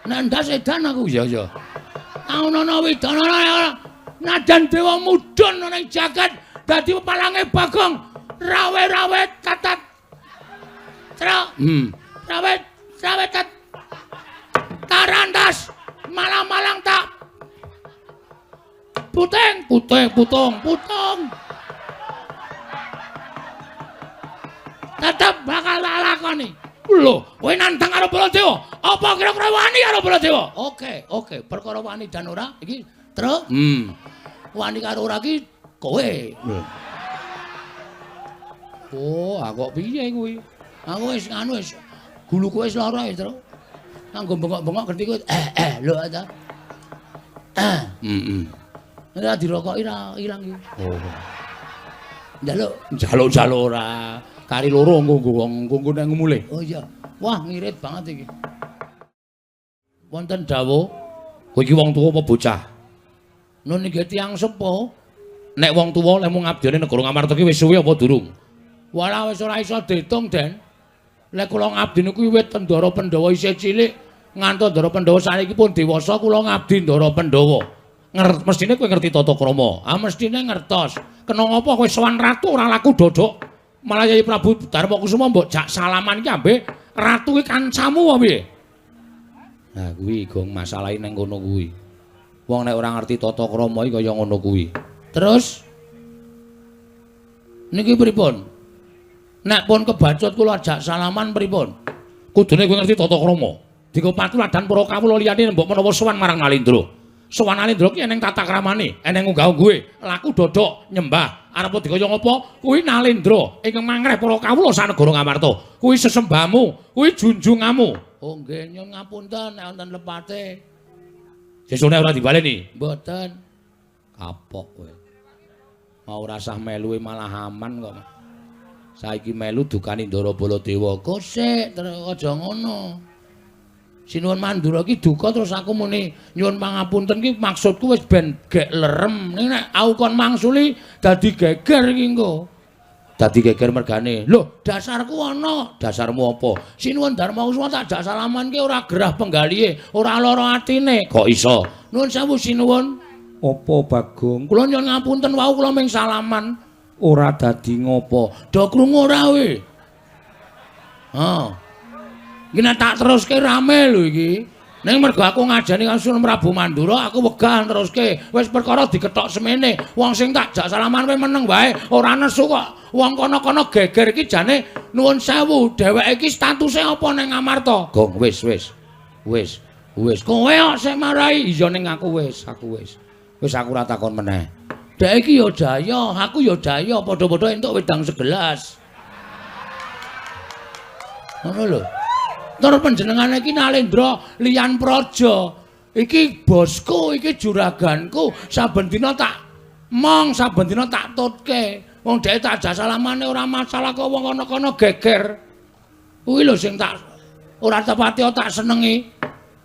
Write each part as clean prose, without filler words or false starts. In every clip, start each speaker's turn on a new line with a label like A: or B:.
A: Nek ndas edan aku. Iya iya. Taunana widana nadan dewa mudhun ana ing jagat dadi pepalange Bagong. Rawe-rawe tatat. Tra. Rawe rawe tat. Tarantas malang-malang tak puting puting putung putung. Tetep bakal tak lakoni. Lho, kowe nantang karo Baladewa. Apa kira-kira wani karo Baladewa? Oke, oke. Perkara wani dan ora iki, Tru. Wani karo ora iki kowe. Oh, aku kok piye kuwi? Aku wis nganu wis guluku wis lara ya, Tru. Nganggo bengok-bengok ngerti kowe. Lho ta. Ora dirokoki ra ilang iki. Oh. Njaluk, njaluk-njaluk ora. Kari loro engko nggo wong nggo nek ngumule. Oh iya. Wah, ngirit banget iki. Wonten dawuh, kowe iki wong tuwa apa bocah? Nun nggih tiyang sepuh. Nek wong tuwa lemu ngabdiane negara Ngamarta ki wis suwe apa durung? Walah wis ora iso diitung, Den. Lek kula ngabdi niku wiwit Ndara Pandhawa isih cilik, ngantos Ndara Pandhawa saniki pun dewasa kula ngabdi Ndara Pandhawa. Mestine kowe ngerti tata krama. Ah mestine ngertos. Kena ngapa kowe sowan ratu ora laku dodok? Malah Yayi Prabu Darma Kusuma mbok jak salaman iki ambek ratu iki kancamu apa piye? Nah kuwi gong masalahe nang kono kuwi. Wong nek ora ngerti tata krama iki kaya ngono kuwi. Terus niki pripun? Nek pun kebacut kula ajak salaman pripun? Kudune kowe ngerti tata krama. Dienggo patuladan para kawula liyane mbok menawa sowan marang Nalendra. Sowan Nalendra ki eneng tata kramane, eneng unggah-ungguhe, laku dodok nyembah. Arep dikaya ngapa? Kuwi Nalendra ingkang mangreh para kawula sanegara Ngamarta. Kuwi sesembahmu, kuwi junjunganmu. Oh nggih, nyuwun ngapunten nek wonten lepate. Sesune ora dibaleni? Mboten. Kapok kowe. Mau rasah melu malah aman kok. Saiki melu dukani Ndara Baladewa. Kosek terus aja ngono. Sinuwun Mandura ki duka terus aku muni nyuwun pangapunten ki maksudku wis ben gek lerem. Ning nek aku kon mangsuli dadi geger iki engko. Dadi geger mergane. Lho, dasarku ana. Dasarmu apa? Sinuwun Darma Kusuma tak jak salaman ki ora gerah penggalihe, ora lara atine. Kok iso? Nuwun sewu sinuwun. Apa Bagong? Kula nyuwun ngapunten wau kula ming salaman. Ora dadi ngopo. Do krungu ora kowe? Ha. Iki nek tak teruske rame lho iki. Ning mergo aku ngajani karo Sunan Prabu Mandura, aku wegah teruske. Wis perkara dikethok semene. Wong sing tak jak salaman kowe meneng wae, ora nesu kok. Wong kono-kono geger iki jane nuwun sewu, dheweke iki statuse apa ning Ngamarta? Gong wis wis. Wis, wis. Kowe kok sing marai? Iya ning aku wis, aku wis. Wis aku ora takon meneh. Dhek iki ya daya, aku ya daya, padha-padha entuk wedang segelas. Ngono lho. Tur panjenengane iki Nalendra liyan praja. Iki bosku, iki juraganku, saben dina tak mong, saben dina tak tutke. Wong dhek tak jak salamane ora masalah kok wong kono-kono geger. Kuwi lho sing tak ora tepati tak senengi.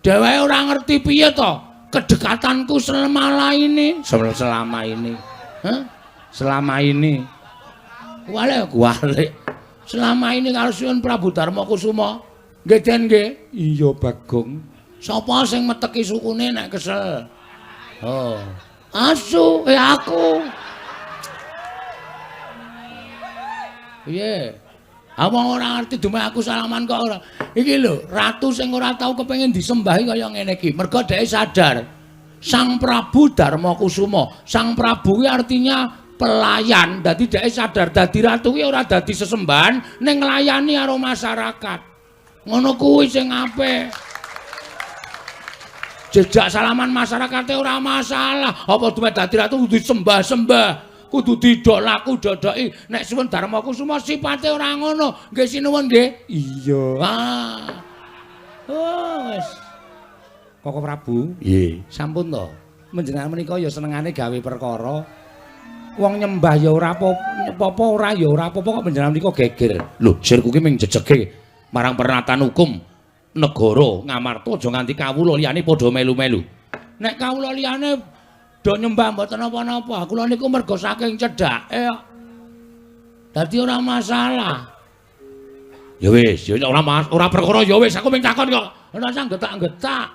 A: Dheweke ora ngerti piye to kedekatanku selama ini. Selama ini. Hah? Selama ini. Kuwalik, kuwalik. Selama ini karo Sunan Prabu Darma Kusuma. Nggih Den nggih. Iya Bagong. Sapa sing meteki sukune nek kesel? Oh. Asu, aku. Piye? Wong ora ngerti dume aku salaman kok ora. Iki lho, ratu sing ora tau kepengin disembahi kaya ngene iki. Mergo dheke sadar. Sang Prabu Darma Kusuma. Sang Prabu kuwi artinya pelayan. Dadi dheke sadar dadi ratu kuwi ora dadi sesembahan ning nglayani karo masyarakat. Ngono kuwi sing apik. Jejak salaman masyarakate ora masalah. Apa dume dadi ratu kudu disembah-sembah, kudu didolaku dodoki. Nek Sunan Darma Kusuma sipate ora ngono. Nggih sinuwun nggih. Iya. Ah. Oh, wis.
B: Koko Prabu,
A: nggih. Sampun to.
B: Panjenengan menika ya senengane gawe perkara. Wong nyembah ya ora apa-apa, ora ya ora apa-apa kok panjenengan menika geger.
A: Lho, sirku ki ming jejege marang pernatan hukum negara Ngamarta aja nganti kawula liyane padha melu-melu. Nek kawula liyane do nyembah mboten napa-napa, kula niku mergo saking cedhake kok. Dadi ora masalah. Ya wis, ya ora perkara ya wis aku ming takon kok. Ora usah getak-getak.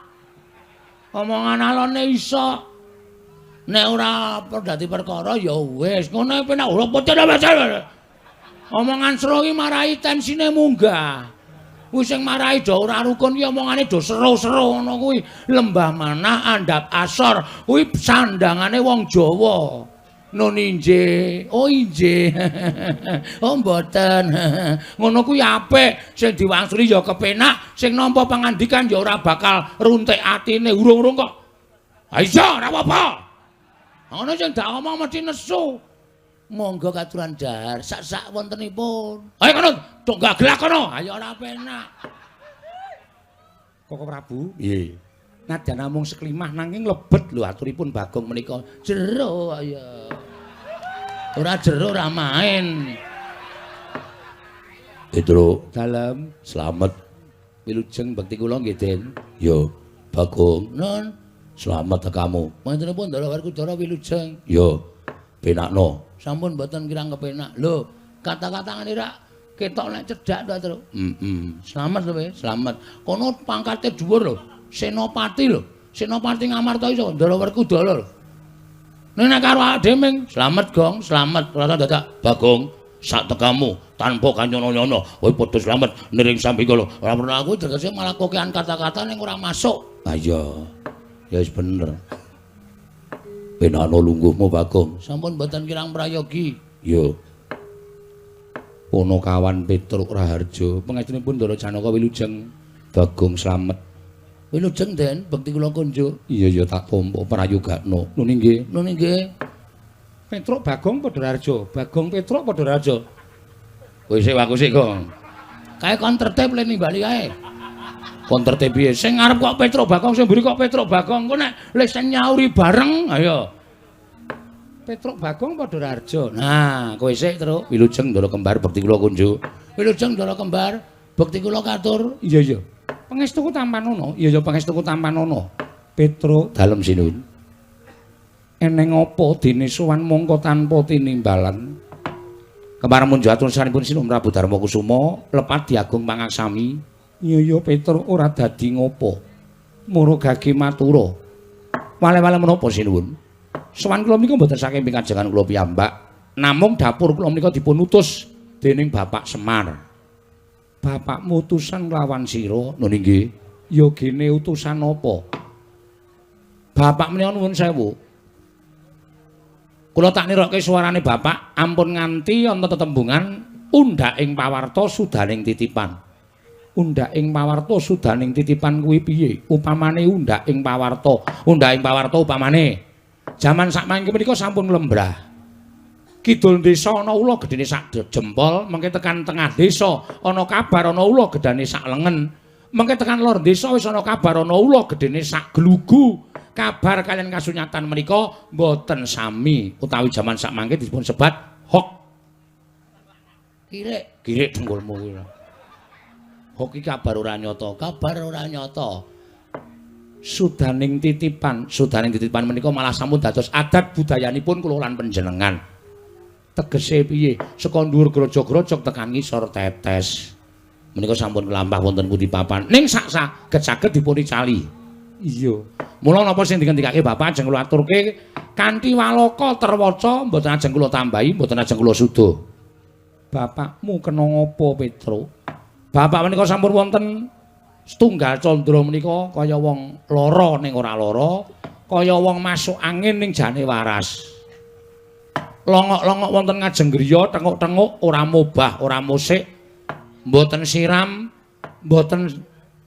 A: Omongan alone iso. Nek ora dadi perkara ya wis, ngono penak ora pocah. Omongan seru iki marai tensine munggah. Kuwi sing marai do ora rukun ki omongane do seru-seru ngono kuwi. Lembah manah andhap asor kuwi sandangane wong Jawa. Nun injih, oh injih. Oh mboten. Ngono kuwi apik, sing diwangsuli ya kepenak, sing nampa pangandikan ya ora bakal runtik atine urung-urung kok. Ha iya, ora apa-apa. Ngono sing dak omong mesti nesu. Monggo katuran dahar sak-sak wontenipun. Ayo kono, tok gelak kono. Ayo ora penak.
B: Koko Prabu, nggih. Nadyan namung seklimah nanging lebet lho aturipun Bagong menika.
A: Jero ayo. Ora jero ora main. Petro,
B: dalem
A: slamet.
B: Wilujeng bekti kula nggih, Den.
A: Yo, Bagong. Nun, slamet tekamu. Mantenipun Ndara Werkudara wilujeng. Yo, penakno. Sampun mboten kirang kepenak. Lho, kata-kata ngene rak ketok nek cedhak to, Tru. Heeh. Slamet lho, slamet. Kono pangkate dhuwur lho. Senopati lho. Senopati Ngamarta iso Ndara Werkudara lho. Nek karo awake dhewe ming slamet, Gong, slamet. Ora dadak Bagong sak tekamu tanpa kanyono-nyono. Kowe padha slamet niring sambikala. Ora perlu aku tegese malah kokean kata-kata ning ora masuk. Ha iya. Ya wis bener. Penano lungguhmu Bagong. Sampun mboten kirang prayogi.
B: Yo. Ponokawan Petruk Raharja, pangestunipun Ndara Janaka wilujeng. Bagong slamet.
A: Wilujeng Den, bekti kula kunjuk.
B: Iya ya tak tampa prayogakno. Nun inggih.
A: Nun inggih.
B: Petruk Bagong padha Raharja, Bagong Petruk padha Raharja.
A: Kowe sik aku sik, Gong. Kae kon tertib le nimbali kae. Kon tertib piye? Sing ngarep kok Petruk Bagong, sing mburi kok Petruk Bagong. Engko nek le sing nyauri bareng, ayo.
B: Petruk Bagong padha Raharja.
A: Nah, kowe sik, Truk.
B: Wilujeng Ndara Kembar bekti kula kunjuk.
A: Wilujeng Ndara Kembar, bekti kula katur.
B: Iya iya. Pangestuku tampanono. Iya iya pangestuku tampanono. Petruk dalem sinun. Eneng apa dene sowan mongko tanpa tinimbalan.
A: Kembar munjuk atur sanipun Sinun Prabu Darma Kusuma lepat diagung pangaksami.
B: Iya iya Petruk ora dadi ngopo. Mura gage matura.
A: Wale-wale menapa sinuwun? Sowan kula menika mboten saking pikajengan kula piyambak, namung dapur kula menika dipun utus dening Bapak Semar.
B: Bapakmu utusan nglawan sira?
A: Nun inggih.
B: Ya gene utusan apa?
A: Bapak menika nuwun sewu. Kula tak nirokke suarane bapak, ampun nganti ana tetembungan undhak ing pawarta sudaning titipan.
B: Undhak ing pawarta sudaning titipan kuwi piye? Upamane undhak ing pawarta,
A: undhak ing pawarta upamane jaman sakmangke menika sampun lembrah. Kidul desa ana ula gedene sak jempol, mengke tekan tengah desa ana kabar ana ula gedane sak lengen. Mengke tekan lor desa wis ana kabar ana ula gedene sak glugu. Kabar kalian kasunyatan menika mboten sami utawi jaman sakmangke dipun sebat hok. Kirik, kirik dengkulmu kuwi. Hok iki kabar ora nyata, kabar ora nyata.
B: Sudaning titipan,
A: sudaning titipan menika malah sampun dados adat budayanipun kula lan panjenengan. Tegese piye? Saka dhuwur grojog-grojog tekan ngisor tetes. Menika sampun kelampah wonten pundi papan. Ning sak saged-saged dipun icali.
B: Iya.
A: Mula napa sing dingendikake bapak ajeng kula aturke kanthi waloka terwaca mboten ajeng kula tambahi, mboten ajeng kula suda.
B: Bapakmu kena ngapa, Petruk?
A: Bapak menika sampun wonten setunggal candra menika kaya wong lara ning ora lara, kaya wong masuk angin ning jane waras. Longok-longok wonten ngajeng griya, tenguk-tenguk ora mobah, ora musik, mboten siram, mboten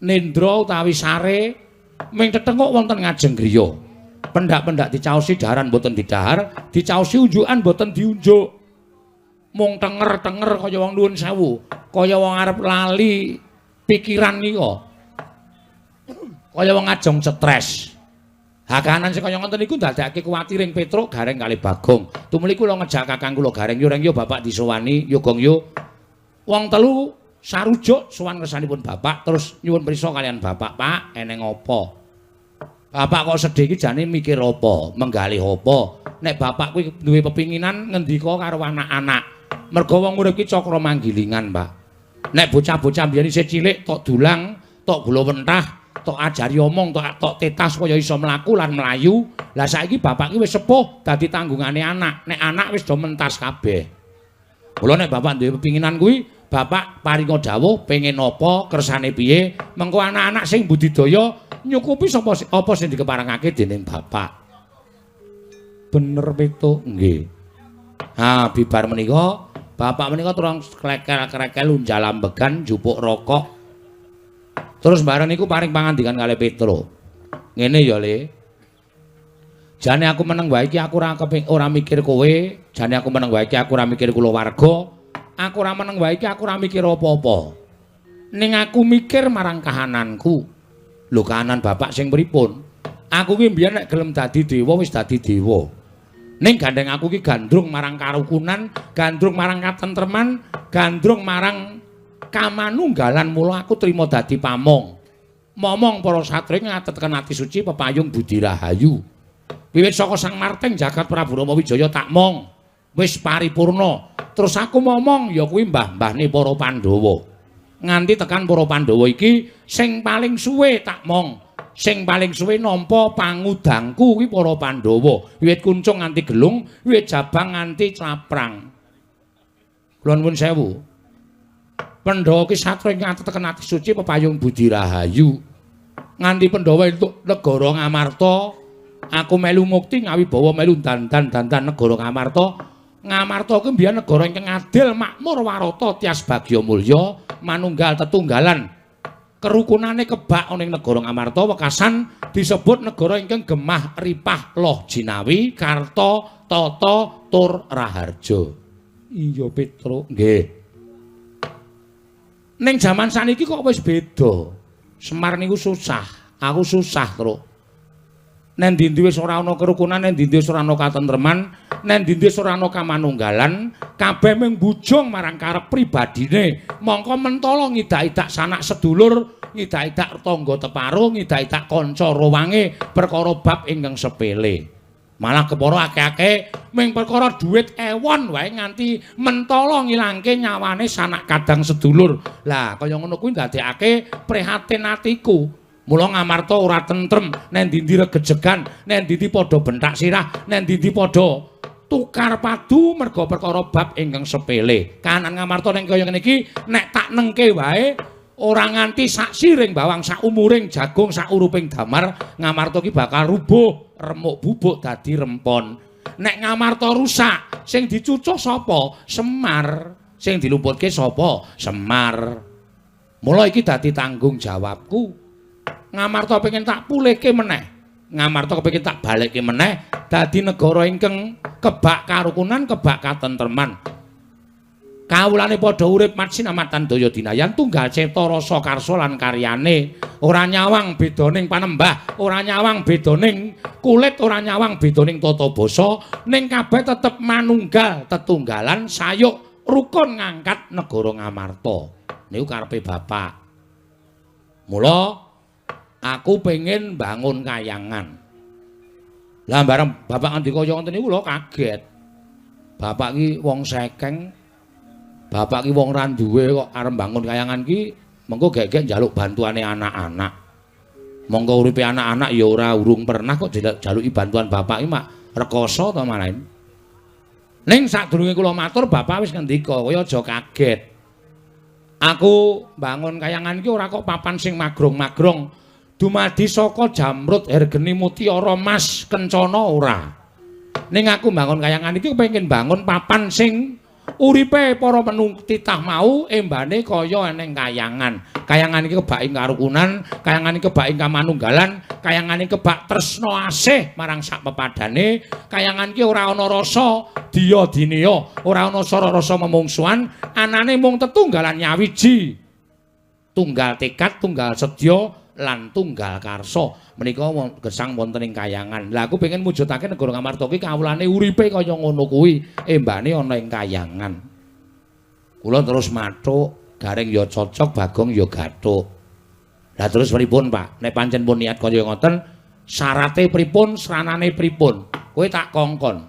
A: nendra utawi sare, ming tetenguk wonten ngajeng griya. Pendak-pendak dicaosi daharan mboten didahar, dicaosi unjukan mboten diunjuk. Mung tenger-tenger kaya wong nuwun sewu, kaya wong arep lali pikiran nika. Kaya wong ajeng stres. Hakanan sing kaya ngoten niku ndadekake kuwatir ing Petruk Gareng kalih Bagong. Tumuli kula ngejak kakang kula Gareng, yo reng yo bapak disowani, yo gong yo. Wong telu sarujuk sowan ngersanipun bapak terus nyuwun prisa kalian bapak, Pak, eneng apa? Bapak kok sedih iki jane mikir apa, menggalih apa? Nek bapak kuwi duwe pepinginan ngendika karo anak-anak. Mergo wong urip iki cakra manggilingan, Pak. Nek bocah-bocah biyen isih cilik tok dulang, tok gula wentah, Tok ajari omong, tok tetah supaya iso mlaku lan mlayu. Lah saiki bapak ki wis sepuh dadi tanggungane anak. Nek anak wis do mentas kabeh. Mula nek bapak duwe pepinginan kuwi, bapak paringa dawuh pengin apa, kersane piye, mengko anak-anak sing budidaya nyukupi sapa apa sing dikeparengake dening bapak. Bener Petuk? Nggih. Ha, bibar menika bapak menika terus klekel-klekel unjal ambegan njupuk rokok. Terus bareng niku paring pangandikan kalih Petro. Ngene ya, Le. Jane aku meneng wae iki aku ora ora mikir kowe, jane aku meneng wae iki aku ora mikir kulawarga, aku ora meneng wae iki aku ora mikir apa-apa. Ning aku mikir marang kahananku. Lho kahanan bapak sing pripun? Aku ki mbiyen nek gelem dadi dewa wis dadi dewa. Ning gandeng aku ki gandrung marang karukunan, gandrung marang katentreman, gandrung marang kamanunggalan, mula aku trima dadi pamong. Momong para satriya ngatetken ati suci pepayung budi rahayu. Wiwit saka Sang Marting jagat Prabu Rama Wijaya tak mong wis paripurna. Terus aku momong ya kuwi mbah-mbahne para Pandhawa. Nganti tekan para Pandhawa iki sing paling suwe tak mong, sing paling suwe nampa pangudangku kuwi para Pandhawa. Wiwit kuncung nganti gelung, wiwit jabang nganti claprang. Kula nuwun sewu. Pandhawa ki satria ngateteken ati suci pepayung budi rahayu. Nganti Pandhawa entuk negara Ngamarta, aku melu mukti ngawibawa melu dandan-dandan negara Ngamarta. Ngamarta kuwi mbiyen negara ingkang adil, makmur, warata, tias bagya mulya, manunggal tetunggalan. Kerukunane kebak ana ing negara Ngamarta wekasan disebut negara ingkang gemah ripah loh jinawi, karta, tata, tur raharja. Iya Petruk, nggih. Ning jaman saniki kok wis beda. Semar niku susah, aku susah, Truk. Nen ndi-ndi wis ora ana kerukunan, nen ndi-ndi wis ora ana katentreman, nen ndi-ndi wis ora ana kamanunggalan, kabeh mung bujung marang karep pribadine. Mongko mentala ngidak-idak sanak sedulur, ngidak-idak tangga teparo, ngidak-idak kanca rowange perkara bab ingkang sepele. Malah kepara akeh-akeh mung perkara dhuwit ewon wae nganti mentala ngilangke nyawane sanak kadang sedulur. Lah kaya ngono kuwi ndadekake prihatin atiku. Mula Ngamarta ora tentrem, nen ndi-ndi regejegan, nen ndi-ndi padha benthak sirah, nen ndi-ndi padha tukar padu merga perkara bab ingkang sepele. Kahanan Ngamarta ning kaya ngene iki nek tak nengke wae ora nganti sak siring bawang, sak umuring jagung, sak uruping damar, Ngamarta ki bakal rubuh, remuk bubuk dadi rempon. Nek Ngamarta rusak, sing dicucuh sapa? Semar. Sing dilumputke sapa? Semar. Mula iki dadi tanggung jawabku. Ngamarta pengen tak pulihke meneh. Ngamarta kepengin tak balekke meneh dadi negara ingkang kebak karukunan, kebak katentreman. Kawulane padha urip matsinamatan daya dinayan tunggal cipta rasa karsa lan karyane. Ora nyawang bedaning panembah, ora nyawang bedaning kulit, ora nyawang bedaning tata basa, ning kabeh tetep manunggal tetunggalan sayuk rukun ngangkat negara Ngamarta. Niku karepe bapak. Mula aku pengen bangun kayangan. Lah bareng bapak ngendika kaya ngoten niku kula kaget. Bapak ki wong sekeng, bapak ki wong ra duwe kok arep bangun kayangan ki mengko gek-gek njaluk bantuane anak-anak. Monggo uripe anak-anak ya ora urung pernah kok jaluki bantuan bapak ki mak rekoso to malah. Ning sadurunge kula matur bapak wis ngendika, kowe aja kaget. Aku bangun kayangan ki ora kok papan sing magrong-magrong. Dumadi saka jamrut hergeni mutiara mas kencana ora. Ning aku bangun kayangan iki kepengin bangun papan sing uripe para titah mau embane kaya eneng kayangan. Kayangan iki kebak ing karukunan, kayangan iki kebak ing kamanunggalan, kayangan iki kebak tresna asih marang sak pepadane, kayangan iki ora ana rasa diya dineya, ora ana sara rasa memungsuhan, anane mung tetunggalan nyawiji. Tunggal tekad, tunggal sedya lan tunggal karsa. Menika gesang wonten ing kayangan. Lah aku pengen mujudake negara Ngamarta ki kawulane uripe kaya ngono kuwi, embane ana ing kayangan. Kula terus mathuk, Gareng ya cocok, Bagong ya gathuk. Lah terus pripun, Pak? Nek pancen pun niat kaya ngoten, syarate pripun, sranane pripun? Kowe tak kongkon.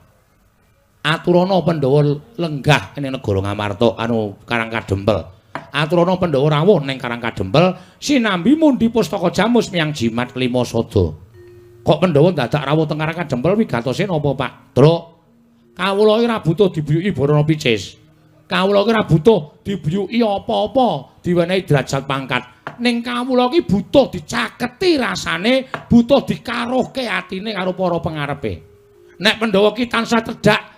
A: Aturana Pandhawa lenggah ing negara Ngamarta anu Karang Kadempel. Aturana Pandhawa rawuh ning Karang Kadempel sinambi mundi pustaka jamus miyang jimat kelima sada. Kok Pandhawa dadak rawuh teng Karang Kadempel wigatose napa, Pak? Truk. Kawula iki ora butuh dibiyuki Barana Picis. Kawula iki ora butuh dibiyuki apa-apa, diwenehi derajat pangkat. Ning kawula iki butuh dicaketi rasane, butuh dikaruhke atine karo para pengarepe. Nek Pandhawa ki tansah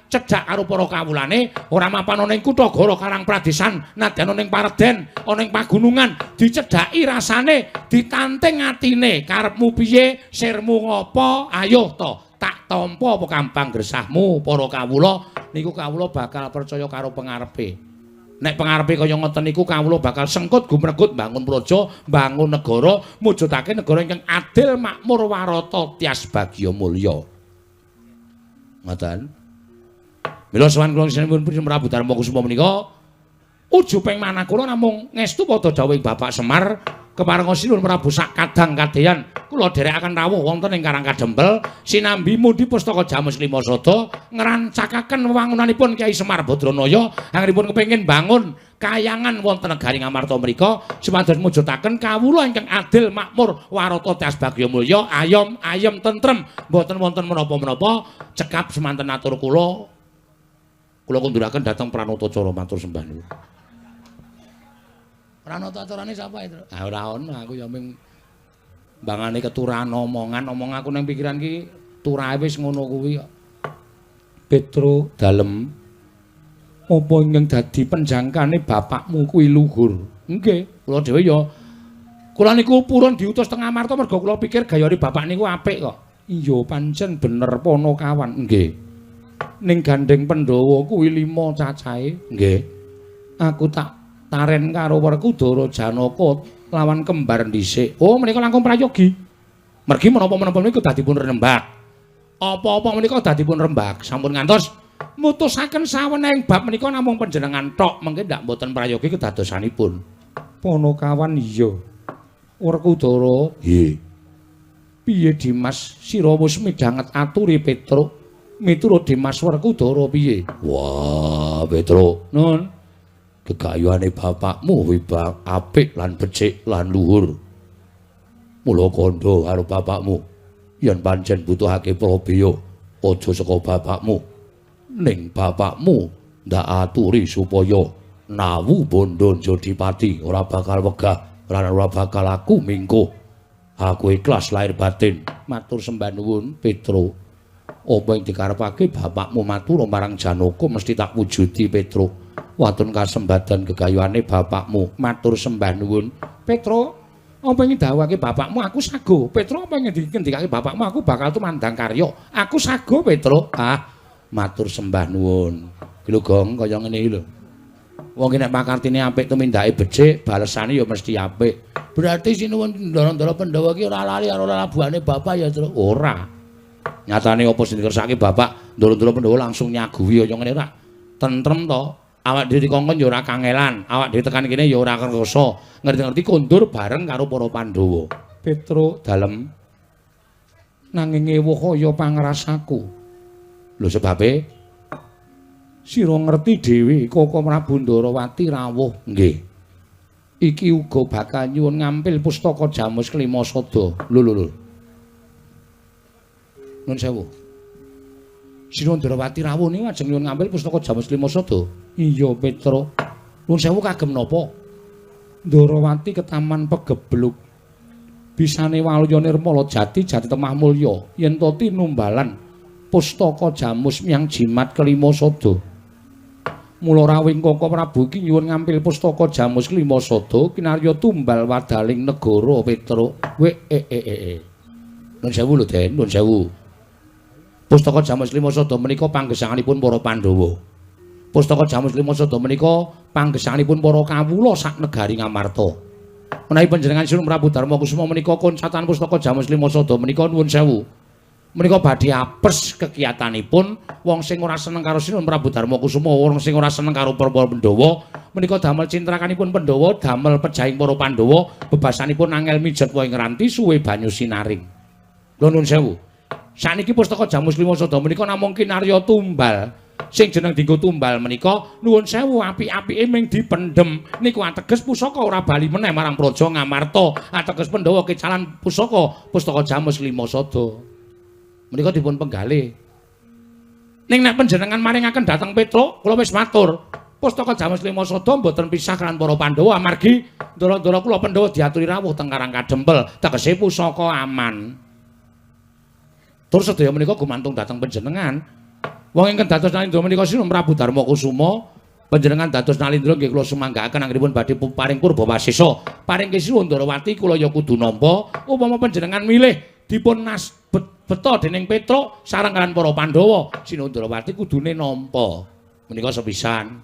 A: cedhak karo para kawulane, ora mapan ana ing kutha Goro Karang Pradesan, nadyan ana ing pareden, ana ing pagunungan, dicedhaki rasane, ditanting atine, karepmu piye, sirmu ngopo, ayo to, tak tampa apa kambang gresahmu para kawula, niku kawula bakal percaya karo pengarepe. Nek pengarepe kaya ngoten niku kawula bakal sengkut gumregut bangun praja, bangun negara, mujudake negara ingkang adil, makmur, warata, tias bagya mulya. Ngoten. Mila sowan kula sinipun Prabu Darma Kusuma menika ujuping manah kula namung ngestu padha dawuhing Bapak Semar keparenga sinuwun Prabu sak kadang kadeyan kula dherekaken rawuh wonten ing Karang Kadempel sinambi mundi pustaka Jamus Lima Sada ngrancakaken wewangunanipun Kyai Semar Badranaya anggenipun kepengin bangun kayangan wonten negari Ngamarta mriku supados mujudaken kawula ingkang adil makmur warata tias bagya mulya ayom ayem tentrem mboten wonten menapa-menapa. Cekap semanten atur kula, kula kunduraken dhateng Pranatacara matur sembah nuwun. Pranatacarane sapa itu? Ah ora ono, aku ya ming mbangane keturahan omongan, omong aku ning pikiran ki turahe wis ngono kuwi kok.
B: Petro dalem apa ingkang dadi penjangkane bapakmu kuwi luhur?
A: Nggih, kula dhewe ya kula niku purun diutus teng Amarta mergo kula pikir gayane bapak niku apik kok.
B: Iya pancen bener Ponokawan. Nggih. Ning gandeng Pandhawa kuwi 5 cacahe.
A: Nggih.
B: Aku tak taren karo Werkudara Janaka lawan kembar dhisik.
A: Oh, menika langkung prayogi. Mergi menapa-menapa niku dadi pun rembak. Apa-apa menika dadi pun rembak. Sampun ngantos mutusaken sawenehing bab menika namung panjenengan tok, mengke ndak mboten prayogi kedadosanipun.
B: Ponokawan iya. Werkudara
A: nggih.
B: Piye Dimas sira wis midhanget aturi Petruk? Miturut Dimas Werkudara piye?
A: Wah, Petruk.
B: Nun.
A: Gegayuhane bapakmu kuwi apik lan becik lan luhur. Mula kandha karo bapakmu yen pancen butuhake prabeya aja saka bapakmu. Ning bapakmu ndak aturi supaya nawu bondo Jodipati ora bakal wegah lan ora bakal aku mingkuh. Aku ikhlas lahir batin.
B: Matur sembah nuwun Petruk. Apa yang dikarepake bapakmu matur marang Janaka mesti tak wujudi Petruk. Waton kasembadan gegayuhane bapakmu matur sembah nuwun Petruk. Apa yang didhawuhake bapakmu aku sago. Petruk apa yang dikendikake bapakmu aku bakal tumandang karya. Aku sago Petruk. Ah, matur sembah nuwun.
A: Ki lho Gong kaya ngene iki lho. Wong ki nek pakartine apik tumindake becik, balesane ya mesti apik. Berarti sinuwun ndara-ndara Pandhawa ki ora lali karo lalabuhane bapak ya, Truk. Ora. Nyatane apa sing dikersake bapak, ndara-ndara Pandhawa langsung nyaguhi kaya ngene ora. Tentrem to. Awak dhewe dikongkon ya ora kangelan, awak dhewe tekan kene ya ora kersa. Ngerti-ngerti kondur bareng karo para Pandhawa.
B: Petruk
A: dalem
B: nanging ewuh kaya pangrasaku.
A: Lho sebabe
B: sira ngerti dhewe Koko Prabu Ndarawati rawuh.
A: Nggih.
B: Iki uga bakal nyuwun ngampil pustaka Jamus Kelima Sada.
A: Lho lho lho. Nuwun sewu. Sira Ndarawati rawuh niku ajeng nyuwun ngampil pustaka Jamus Kelima Sada.
B: Iya Petruk.
A: Nuwun sewu kagem napa?
B: Ndarawati ketaman pegebluk. Bisane waluya nirmala jati jati temah mulya yen to tinumbalan pustaka Jamus miyang jimat Kelima Sada. Mula rawuhing Koko Prabu iki nyuwun ngampil pustaka Jamus Kelima Sada kinarya tumbal wadaling negara Petruk.
A: We e e e. Nuwun sewu lho Den, nuwun sewu. Pustaka Jamus Kelima Sada menika panggesanganipun para Pandhawa. Pustaka Jamus Kelima Sada menika panggesanganipun para kawula sak negari Ngamarta. Menawi panjenengan Sinuwun Prabu Darma Kusuma menika koncatan pustaka Jamus Kelima Sada menika nuwun sewu. Menika badhe apes kekiyatanipun wong sing ora seneng karo Sinuwun Prabu Darma Kusuma, wong sing ora seneng karo para Pandhawa, menika damel cintrakanipun Pandhawa, damel pejahing para Pandhawa, bebasanipun angel mijet wae ngranti suwe banyu sinaring. Lho nuwun sewu. Sakniki pustaka Jamus Kelima Sada menika namung kinarya tumbal. Sing jeneng dienggo tumbal menika nuwun sewu apik-apike ming dipendhem. Niku ateges pusaka ora bali meneh marang Praja Ngamarta. Ateges Pandhawa kecalan pusaka, pustaka Jamus Lima Sada. Menika dipun penggalih. Ning nek panjenengan maringaken dhateng Petruk, kula wis matur. Pustaka Jamus Lima Sada mboten pisah kan para Pandhawa amargi ndara-ndara kula Pandhawa diaturi rawuh teng Karang Kadempel, tegese pusaka aman. Tur sedaya menika gumantung dhateng panjenengan. Wong ingkang dados Nalindra menika Sinun Prabu Darma Kusuma, panjenengan dados Nalindra nggih kula sumanggaaken anggenipun badhe paring purba wasesa. Paring Sinuwun Ndarawati kula ya kudu nampa, upama panjenengan milih dipun nas beta dening Petruk sareng kaliyan para Pandhawa, Sinuwun Ndarawati kudune nampa. Menika sepisan.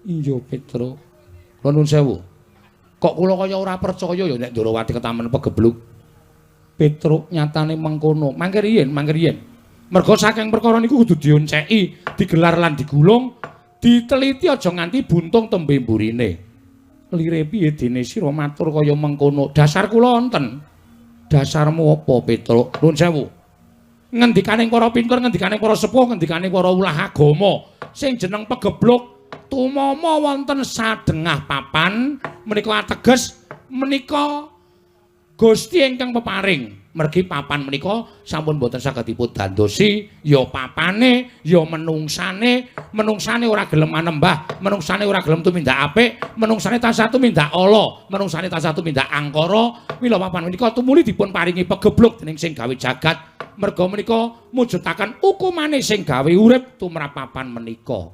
A: Iya Petruk. Kula nuwun sewu. Kok kula kaya ora percaya ya nek Ndarawati ketamen pegebluk. Petruk nyatane mengkono. Mangke riyin, mangke riyin. Merga saking perkara niku kudu dionceki, digelar lan digulung, diteliti aja nganti buntung tembe mburine. Lire piye dene sira matur kaya mengkono? Dasar kula wonten. Dasarmu apa Petruk? Nuwun sewu. Ngendikane para pinter, ngendikane para sepuh, ngendikane para ulah agama, sing jeneng pegebluk tumama wonten sadengah papan menika ateges menika Gusti ingkang peparing. Mergi papan menika sampun boten saged dipun dandosi, ya papane, ya menungsane, menungsane ora gelem manembah, menungsane ora gelem tumindak apik, menungsane tansah tumindak ala, menungsane tansah tumindak angkara. Mila papan menika tumuli dipun paringi pegebluk dening sing gawe jagat. Merga menika mujudaken hukumane sing gawe urip tumrap papan menika.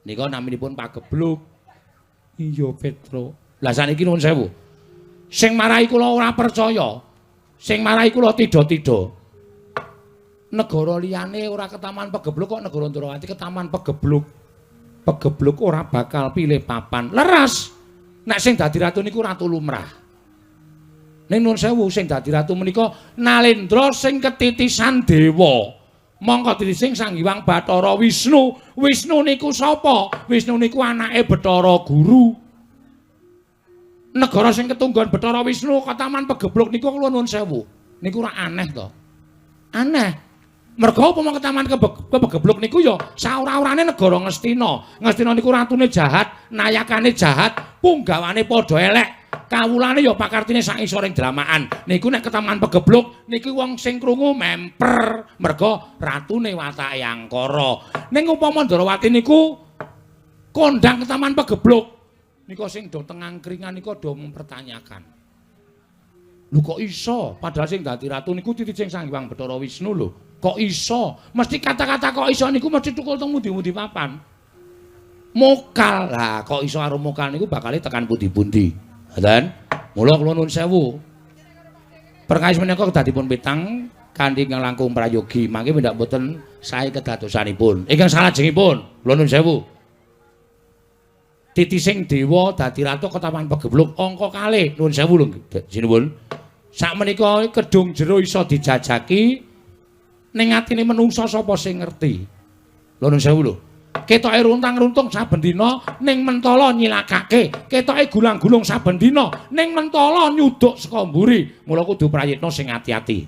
A: Nika naminipun pagebluk. Iya Petruk. Lah saniki nuwun sewu. Sing marai kula ora percaya, sing marai kula tidha-tidha. Negara liyane ora ketaman pegebluk kok negara Ndrawati ketaman pegebluk. Pegebluk ora bakal pilih papan. Leres. Nek sing dadi ratu niku ratu lumrah. Ning nuwun sewu sing dadi ratu menika Nalendra sing ketitisan dewa. Mongko titising Sang Hyang Bathara Wisnu. Wisnu niku sapa? Wisnu niku anake Bathara Guru. Negara sing ketunggon Bathara Wisnu ketaman pegebluk niku kula nuwun sewu. Niku ora aneh to? Aneh. Merga upama ketaman kepegebluk niku ya saora-orane negara Ngastina. Ngastina niku ratune jahat, nayakane jahat, punggawane padha elek. Kawulane ya pakartine sak isoring dramaan. Niku nek ketaman pegebluk niku wong sing krungu memper merga ratune watake angkara. Ning upama Ndarawati niku kondang ketaman pegebluk nika sing do teng angkringan nika do mempertanyakan. Lho kok iso? Padahal sing dadi ratu niku titising Sang Hyang Bathara Wisnu lho. Kok iso? Mesti kata-kata kok iso niku mesti tukul teng pundi-pundi papan. Mokal. Lah kok iso karo mokal niku bakale tekan pundi-pundi. Ngoten. Mula kula nuwun sewu. Perkawis menika kedah dipun pitang kanthi ingkang langkung prayogi. Mangke mendak boten sae kedadosanipun. Ingkang salajengipun kula nuwun sewu. Titising dewa dadi ratu ketaman pegebluk angka kalih nuwun sewu lho sinuwun. Sakmenika kedung jero iso dijajaki ning atine menungsa sapa sing ngerti. Lho nuwun sewu lho. Ketoke runtang-runtung saben dina ning mentala nyilakake, ketoke gulang-gulung saben dina ning mentala nyuduk saka mburi. Mula kudu prayitna sing ati-ati.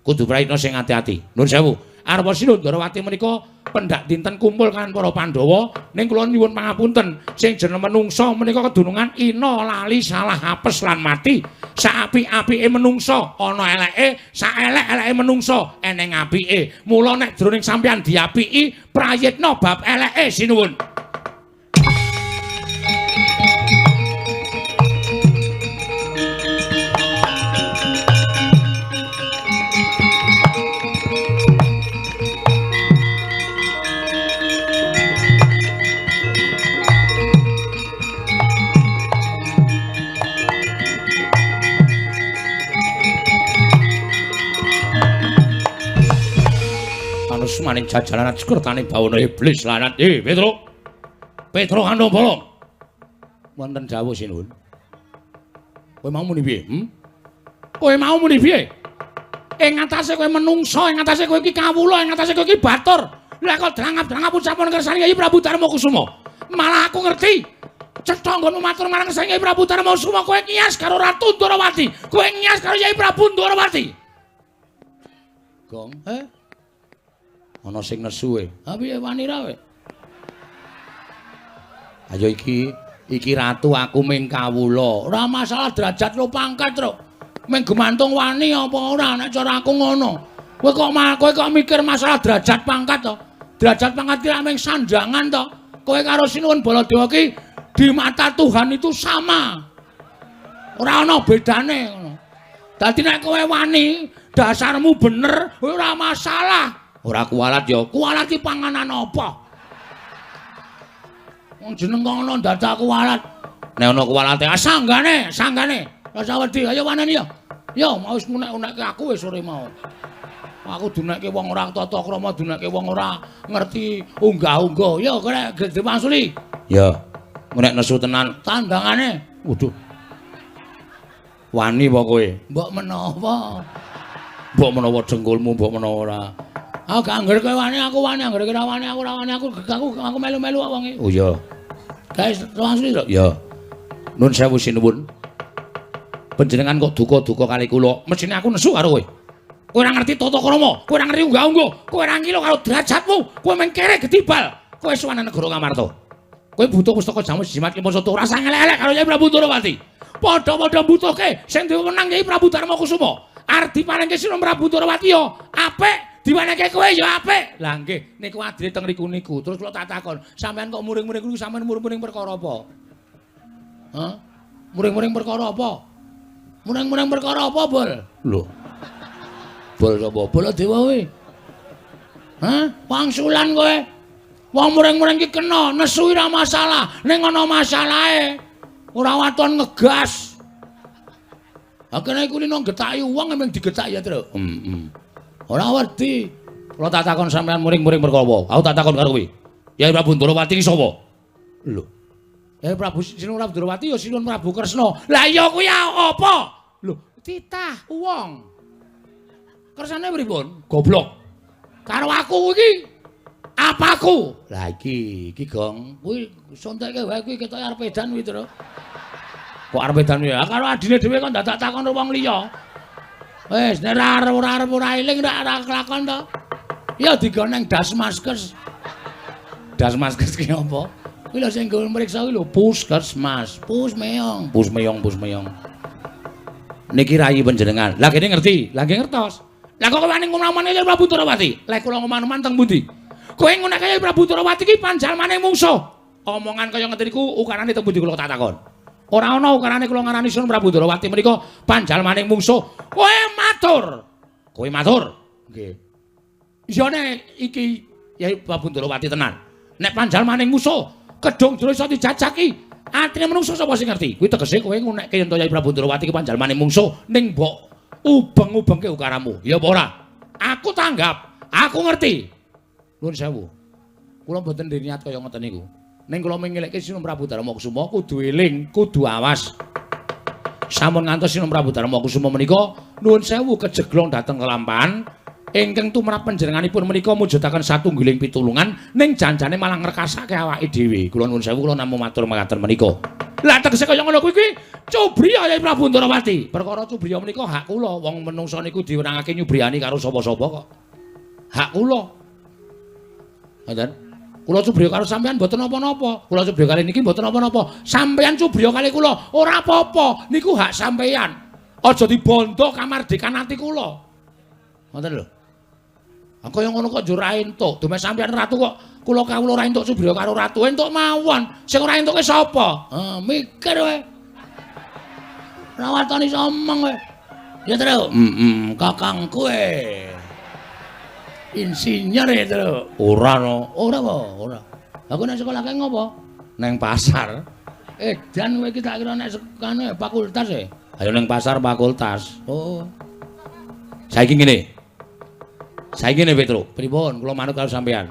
A: Kudu prayitna sing ati-ati. Nuwun sewu. Arpa Sinuwun Ndarawati menika pendak dinten kumpul kaliyan para Pandhawa ning kula nyuwun pangapunten sing jeneng menungsa menika kedunungan ina lali salah apes lan mati. Saapik-apike menungsa ana eleke, saelek-eleke menungsa eneng apike. Mula nek jroning sampeyan diapiki prayitna bab eleke sinuwun. Maning jajaran ajkertane bawana iblis lanat. Petruk. Petruk Andombolo. Wonten dawuh sinuwun. Kowe mau muni piye? Kowe mau muni piye? Ing atase kowe menungsa, ing atase kowe iki kawula, ing atase kowe iki batur. Lah kok drangap-drangap ucapan kersane Kyai Prabu Darma Kusuma. Malah aku ngerti. Cetha nggonmu matur marang kersane Kyai Prabu Darma Kusuma, kowe ngias karo Ratu Ndorowati. Kowe ngias karo Kyai Prabu Ndorowati. Gong, Ana sing nesu e. Ha piye wani ra kowe? Ayo iki ratu aku ming kawula. Ora masalah derajat lo pangkat, Truk. Ming gemantung wani apa ora nek cara aku ngono. Kowe kok mikir masalah derajat pangkat to? Derajat pangkat ki ming sandangan to. Kowe karo Sinuwun Baladewa ki di mata Tuhan itu sama. Ora ana bedane ngono. Dadi nek kowe wani, dasarmu bener, ora masalah. Ora kualat ya. Kualat ki panganan apa? Wong jeneng kok ngono dadak kualat. Nek ana kualate, ah sanggane, sanggane. Rasa wedi, ayo waneni ya. Ya, mau wis ngunek-unekke aku wis sore mau. Aku dunekke wong ora tata krama, dunekke wong ora ngerti unggah-ungguh. Ya, kowe diwangsuli. Ya. Nek nesu tenan, tandangane. Waduh. Wani apa kowe? Mbok menawa. Mbok menawa dengkulmu, mbok menawa ora. Aku gak angger kowe wani, aku wani, angger kowe ora wani, aku ora wani, aku melu-melu kok wonge. Oh iya. Guys, langsung lho. Ya. Nun sewu sinuwun. Panjenengan kok duka-duka kali kula. Mesthine aku nesu karo kowe. Kowe ora ngerti tata krama, kowe ora ngerti unggah-ungguh, kowe ora ngilo karo derajatmu, kowe mung kere gedibal. Kowe sowan negara Ngamarta. Kowe butuh pustaka jamus jimat kimpa satu ora sang elek-elek karo Kyai Prabu Ndorowati. Padha-padha mbutuhke sing diwenang Kyai Prabu Darma Kusuma. Arep diparingke Sinuwun Prabu Ndorowati ya apik, diwenehke kowe ya apik. Lah nggih, niku adile teng riku niku. Terus kula tak takon, sampean kok muring-muring niku sampean muring-muring perkara apa? Hah? Muring-muring perkara apa? Muring-muring perkara apa, Bol? Lho. Bol sapa? Baladewa kowe. Hah? Wangsulan kowe. Wong muring-muring ki kena, nesu ora masalah, ning ana masalahe. Ora waton ngegas. Ha kene iku lino getaki wong emang digetaki ya, Truk. Heeh. Ora wedi. Kula tak takon sampean muring-muring perkara apa? Aku tak takon karo kowe. Kyai Prabu Ndorowati ki sapa? Lho. Kyai Prabu Sinuwun Prabu Ndorowati ya Sinuwun Prabu Kresna. Lah iya kuwi apa? Lho, titah wong. Kersane pripun? Goblok. Karo aku iki apaku? Lah iki Gong. Kuwi sontekke wae kuwi ketoke arep edan kuwi, Truk. Kok arep edan kuwi? Karo adine dhewe kok dadak takon wong liya. Wis nek ora arep ora eling ora kelakon to. Ya digoneng Dasmaskes. Dasmaskes ki apa? Kuwi lho sing nggo mriksa kuwi lho Puskesmas. Pus meong, pus meong, pus meong. Niki rayi panjenengan. Lah kene ngerti, lah nggih ngertos. Lah kok wani ngomong-omong Kyai Prabu Ndorowati? Lek kula ngomong-omong teng pundi? Kowe ngonekke Kyai Prabu Ndorowati ki panjalmane mungsuh. Omongan kaya ngeten niku ukarane teng pundi kula tak takon. Ora ana ukarane kula ngarani Sinuwun Prabu Ndorowati menika panjalmane mungsuh. Kowe matur. Kowe matur. Nggih. Iya nek iki Kyai Prabu Ndorowati tenan. Nek panjalmane mungsuh, kedung jero iso dijajaki. Atine menungso sapa sing ngerti? Kuwi tegese kowe ngunekke yen to Kyai Prabu Ndorowati ki panjalmane mungsuh ning mbok ubeng-ubengke ukaramu. Ya apa ora? Aku tanggap, aku ngerti. Nuwun sewu. Kula mboten niat kaya ngoten niku. Ning kula mengelekke Sinuwun Prabu Darma Kusuma kudu eling, kudu awas. Sampun ngantos Sinuwun Prabu Darma Kusuma menika nuwun sewu kejeglong dhateng kelampahan ingkang tumrap panjenenganipun menika mujudaken satunggiling pitulungan ning janjane malah ngrekasake awake dhewe. Kula nuwun sewu kula namung matur mekaten menika. Lah tegese kaya ngono kuwi kuwi cubriya Kyai Prabu Ndorowati. Perkara cubriya menika hak kula. Wong menungsa niku diwenangake nyubriyani karo sapa-sapa kok. Hak kula. Ngoten. Kula cubriya karo sampean mboten napa-napa. Kula cubriya kali niki mboten napa-napa. Sampean cubriya kali kula ora apa-apa. Niku hak sampean. Aja dibondo kamardikan ati kula. Ngoten lho. Ha kaya ngono kok njur ra entuk. Dumeh sampean ratu kok kula kawula ora entuk cubriya karo ratu. Entuk mawon. Sing ora entuke sapa? Ha mikir kowe. Ora waton iso omong kowe. Ya, Truk. Heeh, kakangku e. Insinyur ya, Truk. Ora no. Ora apa? Ora. Aku nek sekolah kae ngopo? Neng pasar. Edan kowe iki tak kira nek sekane fakultas e. Ayo neng pasar fakultas. Oh. Saiki ngene. Saiki ngene, Petro. Pripun? Kula manut karo sampean.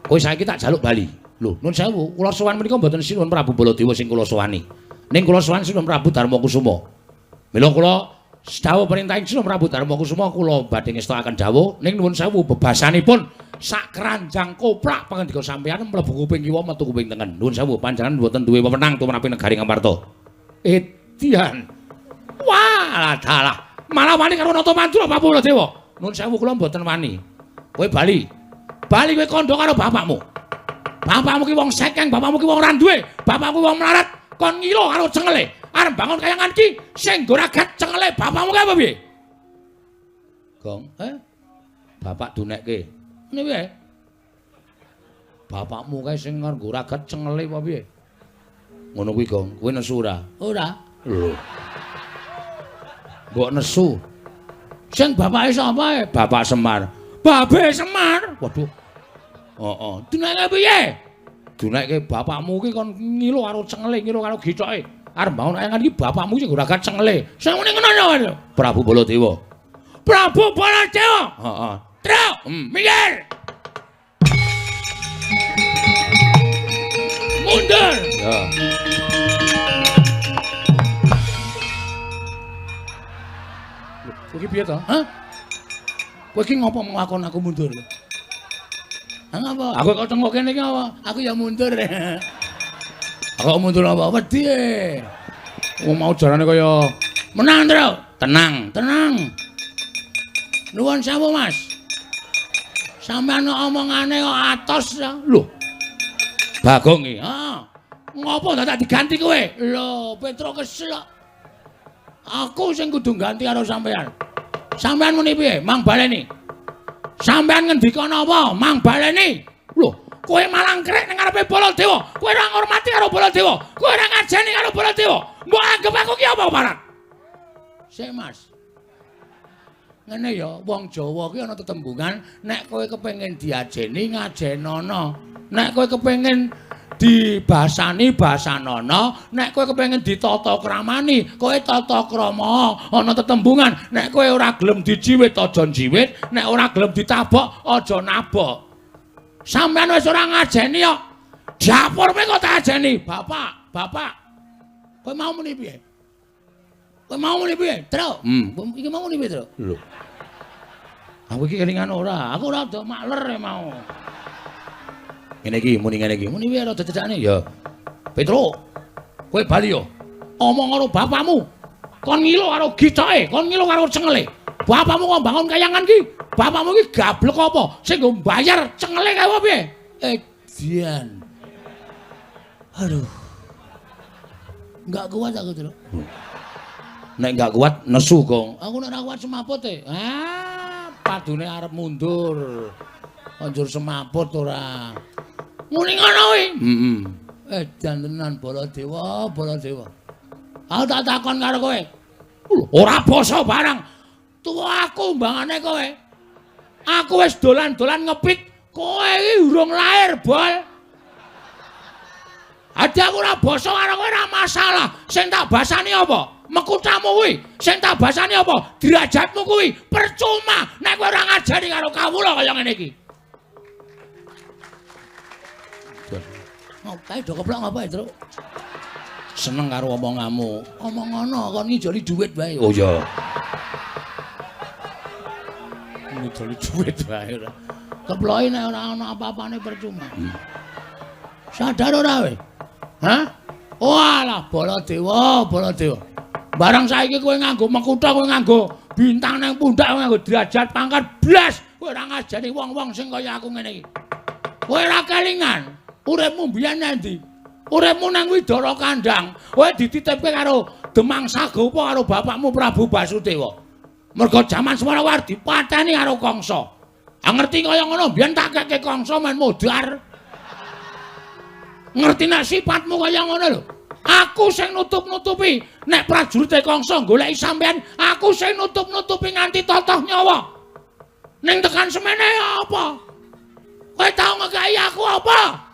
A: Kowe saiki tak jaluk bali. Lho, nun sewu, kula sowan menika mboten Sinuwun Prabu Baladewa sing kula sowani. Ning kula sowan Sinuwun Prabu Darma Kusuma. Mila kula dawuh perintahing Sinuwun Prabu Darma Kusuma kula badhe ngestokaken dawuh ning nuwun sewu bebasanipun sak keranjang koplak pangendika sampean mlebu kuping kiwa metu kuping tengen. Nuwun sewu panjenengan mboten duwe wewenang tumrap negari Ngamarta. Edian. Wah, dalah. Malah wani karo Nata Mandura Prabu Baladewa. Nuwun sewu kula mboten wani. Kowe bali. Bali kowe kandha karo bapakmu. Bapakmu ki wong sekeng, bapakmu ki wong ora duwe, bapakmu wong melarat, kon ngilo karo cengele. Arep bangun kayangan ki sing nggo ragat cengele bapakmu ki apa piye? Gong, Bapak dunekke. Ngene piye? Bapakmu kae sing nggo ragat cengele apa piye? Ngono kuwi, Gong. Kowe nesu ora? Ora. Lho. Mbok nesu. Sing bapake sapa? Bapak Semar. Babe Semar. Waduh. Heeh. Dunekke piye? Dunekke bapakmu ki kon ngilo karo cengele, ngilo karo gicoke. Arep bangun kayangan iki bapakmu sing nggo ragat cengele. Sing muni ngono ya, Prabu Baladewa. Prabu Baladewa. Heeh. Truk, minggir. Mundur. Ya. Kowe iki piye to? Hah? Kowe iki ngopo nglakon aku mundur? Hah apa? Aku kok tengok kene iki apa? Aku ya mundur. Aku mundur apa? Wedi. Wong mau jarane kaya menang, Tru. Tenang, tenang. Nuwun sewu, Mas. Sampeyan omongane kok atos ya. Lho. Bagong iki. Heeh. Ngopo dadak diganti kowe? Lho, Petro kesel kok. Aku sing kudu ganti karo sampeyan. Sampeyan muni piye? Mang baleni. Sampeyan ngendika napa? Mang baleni. Lho, kowe malah ngrek ning ngarepe Baladewa. Kowe ora ngurmati karo Baladewa. Kowe ora ngajeni karo Baladewa. Mbok anggep aku ki apa, Paran? Sik, Mas. Ngene ya, wong Jawa ki ana tetembungan, nek kowe kepengin diajeni ngajenono. Nek kowe kepengin dibasani basanono, nek kowe kepengin ditata kramani, kowe tata krama. Ana tetembungan, nek kowe ora gelem dijiwit aja njiwit, nek ora gelem ditabok aja nabok. Sampeyan wis ora ngajeni kok. Dapur kowe kok tak ajeni? Bapak, bapak. Kowe mau muni piye? Kowe mau muni piye? Truk. Iki mau muni piye, Truk? Lho. Aku iki kelingan ora. Aku ora do makler mau. Ngene iki muni ngene iki. Muni piye rada cecakne? Ya. Petro. Kowe bali yo. Omong karo bapakmu. Kon ngilo karo gicoke, kon ngilo karo cengele. Bapakmu kok bangun kayangan ki? Bapakmu ki gablek apa? Sing nggo mbayar cengele kae apa piye? Edian. Aduh. Enggak kuat aku, Truk. Nek enggak kuat nesu, Gong. Aku nek ora kuat semaput e. Ah, padune arep mundur. Anjur semaput ora. Muni ngono kuwi. Heeh. Edan tenan Baladewa, Baladewa. Aku tak takon karo kowe. Ora basa barang. Tuwa aku mbangane kowe. Aku wis dolan-dolan ngepit, kowe iki urung lahir, Bol. Adi aku ora basa karo kowe ora masalah. Sing tak basani apa? Mekutamu kuwi. Sing tak basani apa? Derajatmu kuwi. Percuma nek kowe ora ngajari karo kawula kaya ngene iki. Ngopo do keplok ngapa, Truk? Seneng karo omonganmu. Omong ngono kon ngijoli dhuwit wae. Oh iya. Ngijoli dhuwit wae ora. Keploke nek ora ana apa-apane percuma. Sadar ora kowe? Hah? Walah Baladewa, Baladewa. Barang saiki kowe nganggo mekutha, kowe nganggo bintang nang pundak, kowe nganggo derajat pangkat blas, kowe ora ngajari wong-wong sing kaya aku ngene iki. Kowe ora kelingan. Uripmu mbiyen nang ndi? Uripmu nang Widara Kandang. Kowe dititipke karo Demang Sagopa karo bapakmu Prabu Basudewa. Mergo jaman semono war dipateni karo Kangsa. Ah ngerti kaya ngono mbiyen tak keke Kangsa men modar. Ngerti nek sifatmu kaya ngono lho. Aku sing nutup-nutupi nek prajurite Kangsa goleki sampean, aku sing nutup-nutupi nganti totoh nyawa. Ning tekan semene apa? Kowe tau ngekeki aku apa?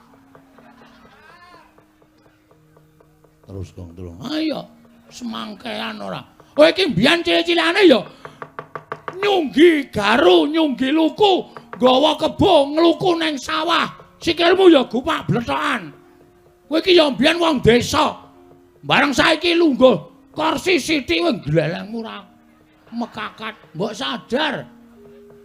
A: Terus Gong terus. Ayo semangkean ora. Kowe iki mbiyen cilik-cilikane ya nyunggi garu, nyunggi luku, nggawa kebo ngluku nang sawah. Sikilmu ya gupak blethokan. Kowe iki ya mbiyen wong desa. Bareng saiki lungguh kursi sithik kowe glelengmu ora mekakat. Mbok sadar.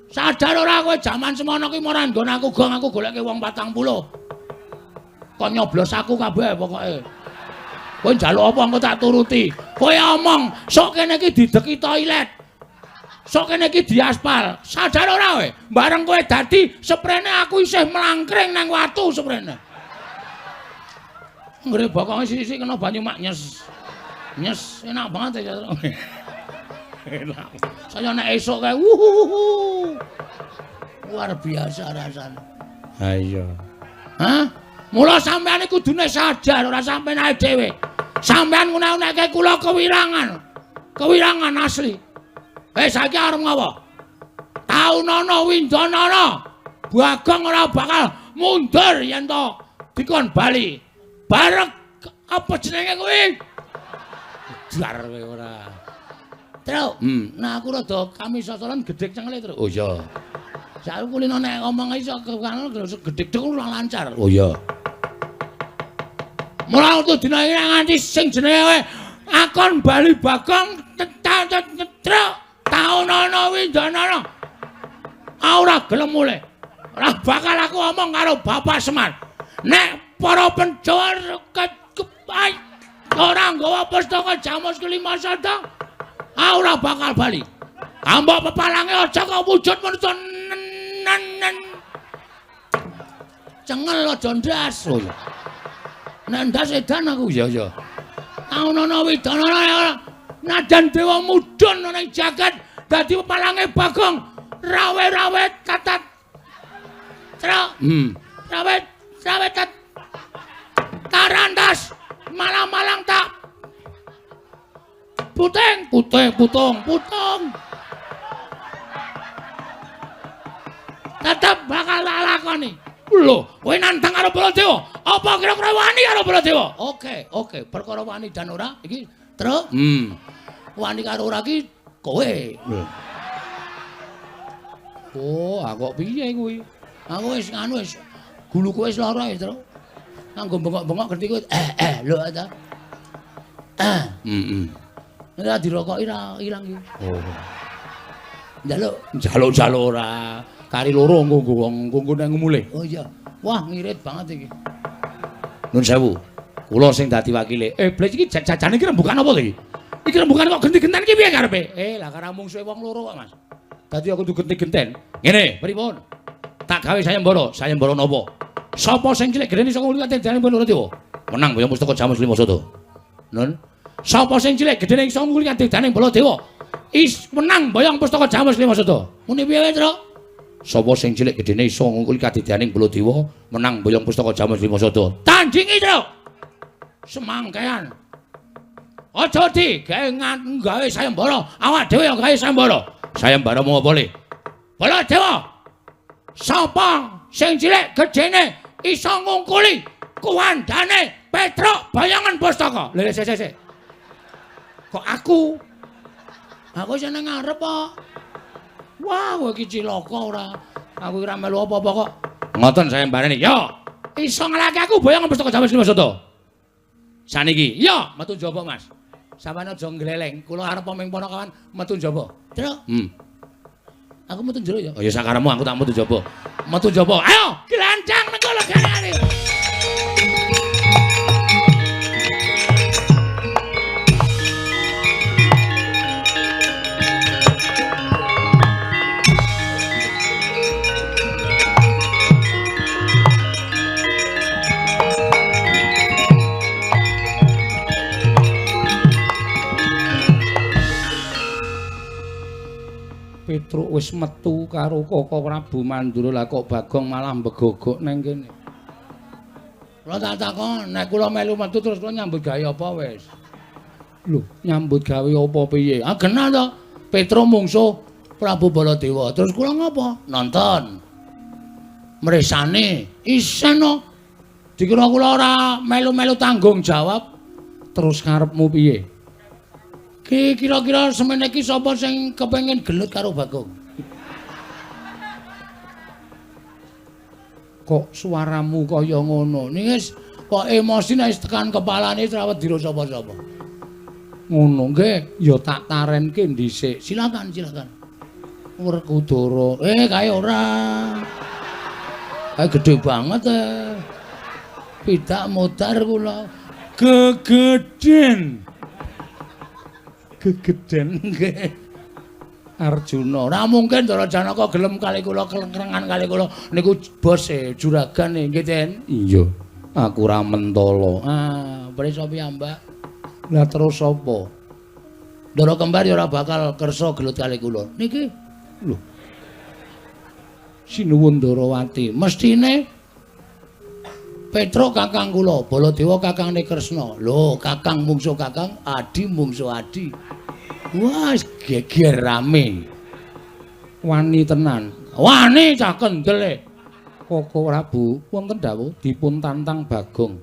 A: Sadar ora kowe jaman semono ki ora nggon aku Gong, aku goleke wong 40. Kok nyoblos aku kabeh pokoke. Kowe njaluk apa engko tak turuti. Kowe omong sok kene iki dideki toilet. Sok kene iki diaspal. Sadar ora kowe? Bareng kowe dadi seprene aku isih mlangkring nang watu seprene. Nggre bokonge sithik-sithik kena banyu mak nyes. Nyes, enak banget ya. Enak. Saya nek esuk kae wuhuhuhu. Luar biasa rasane.
B: Ha iya.
A: Hah? Mula sampean iki kudune sadar ora sampean ae dhewe. Sampean ngene-neke kula kewirangan. Kewirangan asli. Saiki arep ngopo? Taunana windanana. Bagong ora bakal mundur yen to dikon bali. Barek apa jenenge kuwi? Jar kowe ora. Truk. Nah aku rada kamisosolan gedhek cengele, Truk.
B: Oh iya.
A: Saiki kulino nek ngomong iso gedhek-gedhek ora lancar.
B: Oh iya.
A: Mula untuk dina iki nganti sing jenenge akon bali Bagong truk taunana windanana. Ora gelem mulih. Ora bakal aku omong karo Bapak Semar. Nek para penjawar ora nggawa pustaka Jamus kelima sada, ora bakal bali. Ambok pepalange aja kok wujud manusa nen. Cengel aja ndas.
B: Oh iya.
A: Nek ndas edan aku.
B: Iya iya.
A: Taunana widanana nadan dewa mudhun ana ing jagat dadi pepalange Bagong rawe-rawe tatat. Truk. Rawe-rawe tat. Tarantas malang-malang tak puting
B: puting putung
A: putung. Tetep bakal tak lakoni. Lho, kowe nantang karo Baladewa. Apa kira-kira wani karo Baladewa? Oke, oke, perkara wani dan ora iki, Truk. Wani karo ora iki kowe.
B: Oh, aku kok piye kuwi?
A: Aku wis nganu wis guluku wis lara ya, Truk. Nganggo bengok-bengok ngerti kowe. Lho ta. Ora dirokoki ra ilang iki.
B: Oh.
A: Njaluk,
B: njaluk-njaluk ora. Kari loro engko nggo nang mulih.
A: Oh iya. Wah, ngirit banget iki.
B: Nun sewu. Kula sing dadi wakile.
A: Blek iki jajane iki rembukan apa to iki? Iki rembukan kok genti-genten iki piye karepe? Lah karo mungsuhe wong loro kok, Mas.
B: Dadi aku kudu genti-genten. Ngene,
A: pripun?
B: Tak gawe sayembara, sayembara napa?
A: Sapa sing cilik gedene iso nguliwati dene Baladewa?
B: Menang boyong pustaka Jamus Lima Sada.
A: Nun. Sapa sing cilik gedene iso nguliwati dene Baladewa? Is menang boyong pustaka Jamus Lima Sada. Muni piye, Truk?
B: Sapa sing cilik gedene iso ngungkuli kadidaning Baladewa menang boyong pustaka Jamus Lima Sada.
A: Tandingi, Truk. Semangkean. Aja di gawe gawe sayembara, awak dhewe ya gawe sayembara.
B: Sayembara mau apa le?
A: Baladewa. Sapa sing cilik gedene iso ngungkuli kuwandane Petruk bayangan pustaka. Lha sik sik. Kok aku? Aku seneng ngarep kok. Wah, kowe iki cilaka ora. Aku ora melu apa-apa kok.
B: Ngoten sayembarane.
A: Yo, iso ngelake aku boyong pustaka Jamus Lima Sada.
B: Saniki.
A: Yo, metu njaba, Mas. Sampeyan aja ngleleng. Kula arep ming ponokawan metu njaba. Truk. Aku metu njero ya.
B: Oh ya sakaremu aku tak metu njaba.
A: Metu njaba. Ayo, glancang nang kono garane.
B: Petruk wis metu karo Koko Prabu Mandura, lah kok Bagong malah mbegogok nang kene.
A: Kula tak takon, nek kula melu metu terus kula nyambut gawe apa wis?
B: Lho, nyambut gawe apa piye?
A: Ah genah to. Petruk mungsuh Prabu Baladewa. Terus kula ngopo? Nonton. Mresane isen no. Dikira kula ora melu-melu tanggung jawab.
B: Terus karepmu piye?
A: Ki kira-kira semene iki sapa sing kepengin gelut karo Bagong?
B: Kok suaramu kaya ngono?
A: Niki wis kok emosi nek wis tekan kepalane ora wedi sapa-sapa.
B: Ngono nggih, ya tak tarenke dhisik.
A: Silakan, silakan.
B: Werkudara.
A: Kae ora. Kae gedhe banget. Pidak modar kula.
B: Gegeden. Gegeden
A: nggih. Arjuna. Ora mungkin Ndara Janaka gelem kali kula klengkrengan kali kula niku bose juragane nggih, Den.
B: Iya. Aku ora mentala.
A: Ah, prisa piyambak. Lah terus sapa? Ndara kembar ya ora bakal kersa gelut kali kula. Niki lho. Sinuwun Ndarawati, mestine Petruk kakang kula, Baladewa kakangne Kresna. Lho, kakang mungsuh kakang, adi mungsuh adi. Wah, geger rame.
B: Wani tenan.
A: Wani cah kendele.
B: Koko Prabu, wonten dawuh dipun tantang Bagong.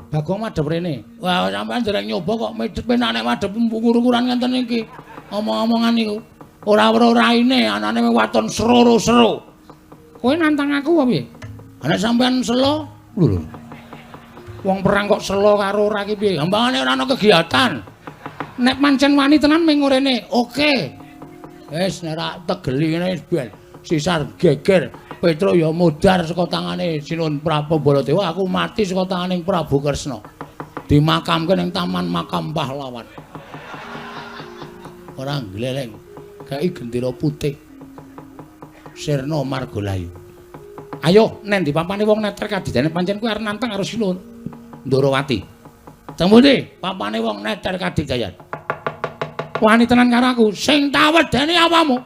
A: Bagong madhep rene. Wah, sampean dereng nyoba kok medhep penak nek madhep ngur-nguran ngenten iki. Omong-omongan niku. Ora weruh raine, anane waton sero-sero.
B: Kowe nantang aku apa piye?
A: Ana sampean selo?
B: Lho lho. Wong perang kok selo karo ora ki piye?
A: Gampangane ora ana kegiatan.
B: Nek pancen wani tenan ming rene.
A: Oke. Wis nek ora tegeli ngene wis ben sisar geger. Petruk ya modar saka tangane Sinuwun Prabu Baladewa, aku mati saka tangane Prabu Kresna. Dimakamke ning Taman Makam Pahlawan. Ora gleleng. Kai gendera putih. Sirna Margalayu.
B: Ayo nen di papane wong neter kadidane pancen kuwi arep nantang karo Sinuwun Ndarawati.
A: Teng pundi papane wong neter kadidayan?
B: Wani tenan karo aku.
A: Sing tawedeni awamu.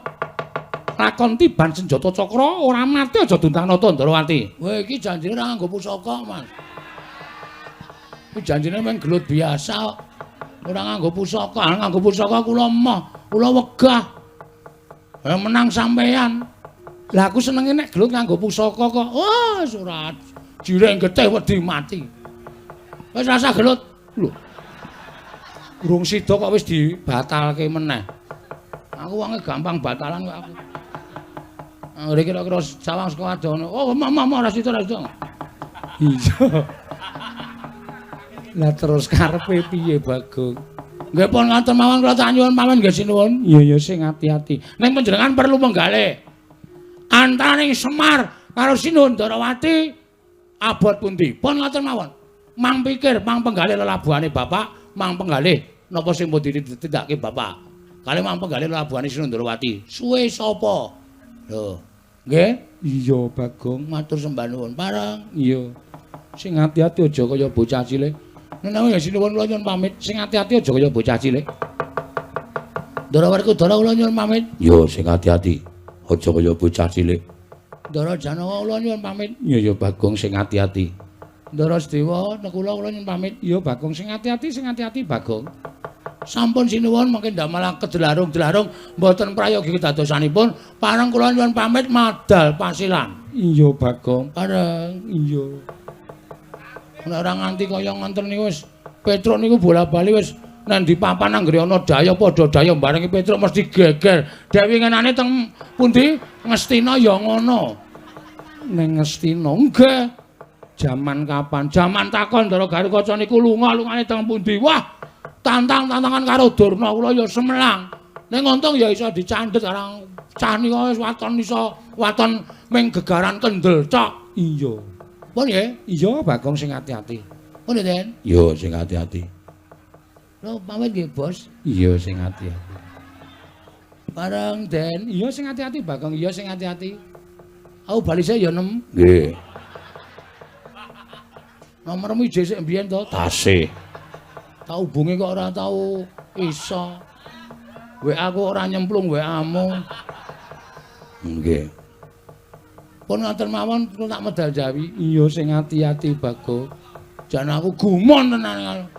B: Lakon tiban senjata cakra ora mati aja duntang-nata Ndarawati.
A: Kowe iki janjine ora nganggo pusaka, Mas. Kuwi janjine mung gelut biasa kok. Ora nganggo pusaka, nganggo pusaka kula emoh, kula wegah. Menang sampean.
B: Lah aku senenge nek gelut nganggo pusaka kok.
A: Wah, ora jireng getih wedi mati. Wis rasa gelut.
B: Lho. Urung sida kok wis dibatalke meneh.
A: Aku wonge gampang batalan kok aku. Anggere kira-kira sawang saka adono. Oh, mama ora sida ora sida.
B: Iya. Lah terus karepe piye, Bagong?
A: Nggih pun ngaten mawon kula tak nyuwun pamit nggih sinuwun.
B: Iya ya sing ati-ati.
A: Ning panjenengan perlu menggalih. Antaraning Semar karo Sinuwun Ndarawati abot pundi? Pun ngaten mawon. Mang pikir, mang penggalih lelabuhane bapak, mang penggalih napa sing pun ditindakake bapak. Kali mang penggalih lelabuhane Sinuwun Ndarawati. Suwe sapa? Lho, nggih?
B: Iya, Bagong,
A: matur sembah nuwun. Pareng.
B: Iya. Sing ati-ati aja kaya bocah cilik.
A: Menawi ya sinuwun kula nyuwun pamit.
B: Sing ati-ati aja kaya bocah cilik.
A: Ndara Werkudara kula nyuwun pamit.
B: Iya, sing ati-ati aja kaya bocah cilik.
A: Ndara Janaka kula nyuwun pamit.
B: Iya ya Bagong sing ati-ati.
A: Ndara Sedewa nekula kula nyuwun pamit.
B: Iya Bagong sing ati-ati, sing ati-ati Bagong.
A: Sampun sinuwun mangke ndamel kedelarung-delarung mboten prayogi kedadosanipun. Pareng kula nyuwun pamit madal pasilan.
B: Iya Bagong.
A: Pareng.
B: Iya.
A: Nek ora nganti kaya ngoten niku wis Petruk niku bola-bali wis nang di papan anggere ana daya padha daya barengi Petruk mesti geger. Dewi ngenane teng pundi Ngastina ya ngono.
B: Ning Ngastina
A: nggih. Jaman kapan? Jaman takon Ndara Garukaca niku lunga-lungane teng pundi? Wah, tantang-tantangan karo Durna kula ya semelang. Ning untung ya iso dicandhet karo cah nika wis waton iso waton ming gegaran kendel cok.
B: Iya.
A: Pun nggih?
B: Iya, Bagong sing ati-ati.
A: Pun Den?
B: Iya, sing ati-ati.
A: Lho, pamit nggih, Bos.
B: Iya, sing ati-ati.
A: Bareng Den.
B: Iya, sing ati-ati, Bagong. Iya, sing ati-ati.
A: Aku bali sik ya, Nem.
B: Nggih.
A: Nomormu ije sik mbiyen to?
B: Tasih.
A: Tak hubungi kok ora tau iso. WA aku ora nyemplung WA-mu.
B: Nggih.
A: Pun ngaten mawon kula tak medal jawi.
B: Iya sing ati-ati Bagong.
A: Jan aku gumun tenan.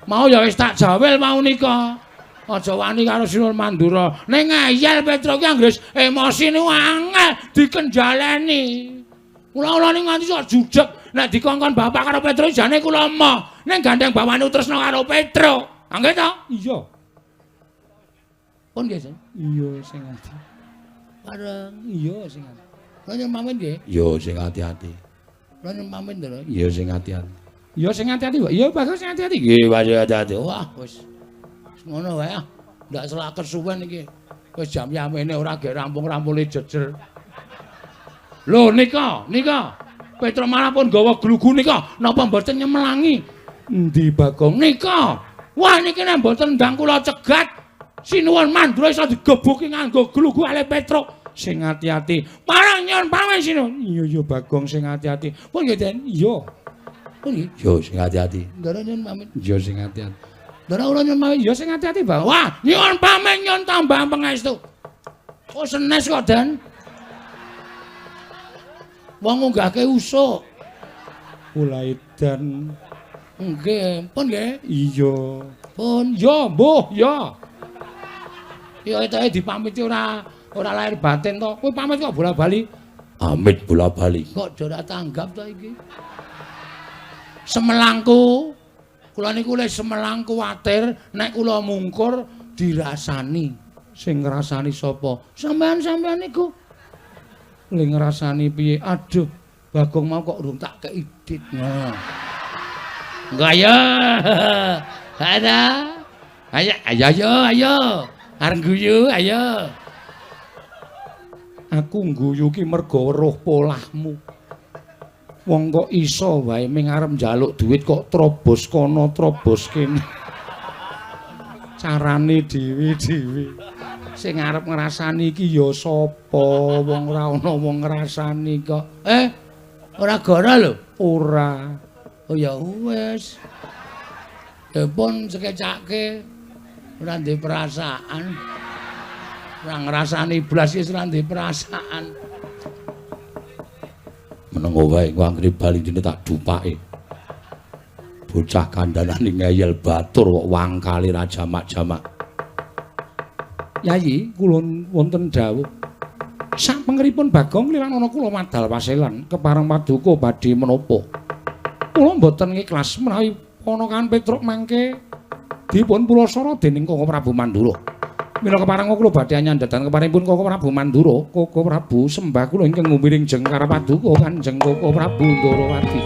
A: Mau ya wis tak jawel mau nika. Aja wani karo Sinuwun Mandura. Ning ngeyel Petruk ki anggere emosi niku angel dikenjaleni. Kula-kula niku nganti sok jujeg nek dikongkon bapak karo Petruk jane kula emoh. Ning gandeng bawane tresna karo Petruk. Nggih to?
B: Iya.
A: Pun nggih, Sen.
B: Iya sing ati.
A: Bareng.
B: Iya sing ati.
A: Kula nyuwun pamit nggih.
B: Iya sing ati-ati.
A: Kula nyuwun pamit lho.
B: Iya sing ati-ati. Iya sing ati-ati, Pak. Iya Bagong sing ati-ati.
A: Nggih, Pak sing ati-ati. Wah, wis ngono wae ah. Ndak selak kesuwen iki. Wis jam yamene ora gek rampung-rampune jejer. Lho nika, nika. Petruk malah pun gawa glugu nika. Napa mboten nyemelangi?
B: Endi Bagong?
A: Nika. Wah niki nek mboten ndang kula cegat, Sinuwun Mandura iso digebuki nganggo glugu ale Petruk.
B: Sing ati-ati.
A: Parang nyuwun pamit Sinuwun.
B: Iya ya Bagong sing ati-ati.
A: Pun nggih Den.
B: Iya.
A: Pun nggih. Yo sing ati-ati. Ndara nyuwun pamit. Yo sing ati-ati. Ndara kula nyuwun pamit. Yo sing ati-ati, Bang. Wah, nyuwun pamit nyuwun tambah pangestu. Kok senes kok, Dan? Wong ngunggahke usuk.
B: Kula edan.
A: Nggih, pun nggih.
B: Iya.
A: Pun yo mbuh yo. Ya etoke dipamiti ora lahir batin to. Kowe pamit kok bola-bali.
B: Amit bola-bali.
A: Kok ora tanggap to iki? Semelangku. Kula niku le semelang kuwatir nek kula mungkur dirasani. Sing ngrasani sapa? Sampean-sampean niku.
B: Le ngrasani piye?
A: Aduh, Bagong mau kok urung tak kei dit. Nah. Enggak ya. Ada. Ayo ayo ayo ayo. Arep guyu ayo.
B: Aku ngguyu ki mergo weruh polahmu. Wong kok iso wae ming arep njaluk duit kok trobos kono trobos kene. Carane dhewe-dhewe. Sing arep ngrasani iki ya sapa? Wong ora ana wong ngrasani kok.
A: Ora goro lho.
B: Ora.
A: Oh ya wis. Ya pun sekecake ora ndek perasaan. Ora ngrasani blas wis ora ndek perasaan.
B: Menengo wae engko anggere bali dene tak dupake. Bocah kandhanane ngeyel batur kok wangkale ra jamak-jamak. Yayi, kula wonten dawuh. Sapengeripun Bagong lilan ana kula madal paselan kepareng paduka badhe menapa. Kula mboten ngikhlas menawi ponakan Petruk mangke dipun pulasara dening Koko Prabu Mandura. Mila kepareng kula badhe anyandhadan keparengipun Koko Prabu Mandura, Koko Prabu sembah kula ingkang ngumiring jengkar paduka Kanjeng Koko Prabu Ndarawati.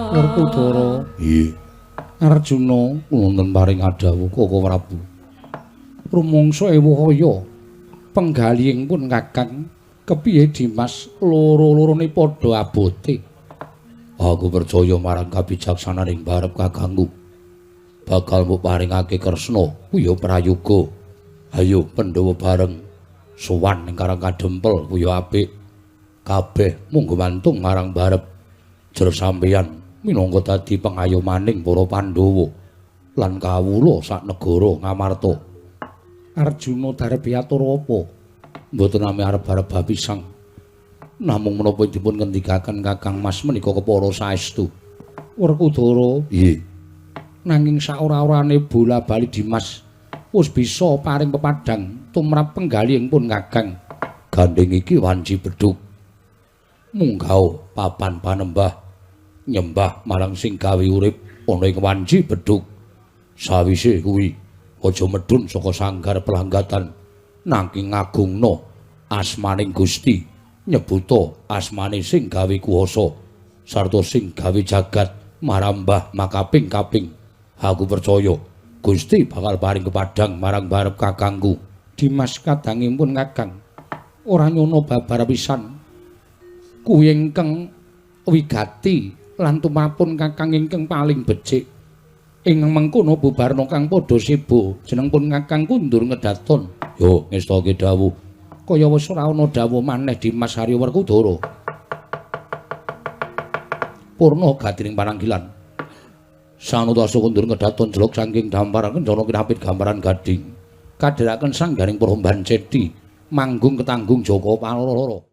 B: Werkudara. Nggih. Arjuna wonten paring adhawuh Koko Prabu. Rumangsa ewuh kaya penggalihing pun Kakang Kepiye Dimas, loro-lorone padha abote.
A: Aku percaya marang kabijaksananing barep kakangku. Bakal mbok paringake Kresna kuwi ya prayoga. Ayo Pandhawa bareng sowan ning Karang Kadempel kuwi ya apik. Kabeh mung gumantung marang barep. Jer sampeyan minangka dadi pengayomaning para Pandhawa lan kawula sak negara Ngamarta.
B: Arjuna darepe atur apa?
A: Mboten ame arep-arep bapisang. Namung menapa dipun ngendikaken Kakang Mas menika kepara saestu.
B: Werkudara,
A: nggih.
B: Nanging saora-orane bola-bali Dimas wis bisa paring pepadhang tumrap penggalih pun Kakang.
A: Gandeng iki wanci bedhug. Munggah papan panembah nyembah marang sing gawe urip ana ing wanci bedhug. Sawise kuwi aja medhun saka sanggar pelanggatan nanging ngagungna asmaning Gusti, nyebuta asmane sing gawe kuwasa sarta sing gawe jagat marambah makaping-kaping. Aku percaya Gusti bakal paring kepadhang marang barep kakangku.
B: Dimas kadangipun Kakang ora nyono babar pisan. Kuwi ingkang wigati lan tumrapun Kakang ingkang paling becik. Ing mengkono bubarna kang padha seba, jeneng pun Kakang kundur ngedaton.
A: Yo ngestake dawuh.
B: Kaya wis ora ana dawuh maneh Dimas Arya Werkudara.
A: Purna gatining pananggilan. Sanutasa kundur ngedaton jelok saking dampar kencana kinapit gambaran gading.
B: Kadheraken sanggaring Promban Ceti manggung ketanggung Jaka Paloro.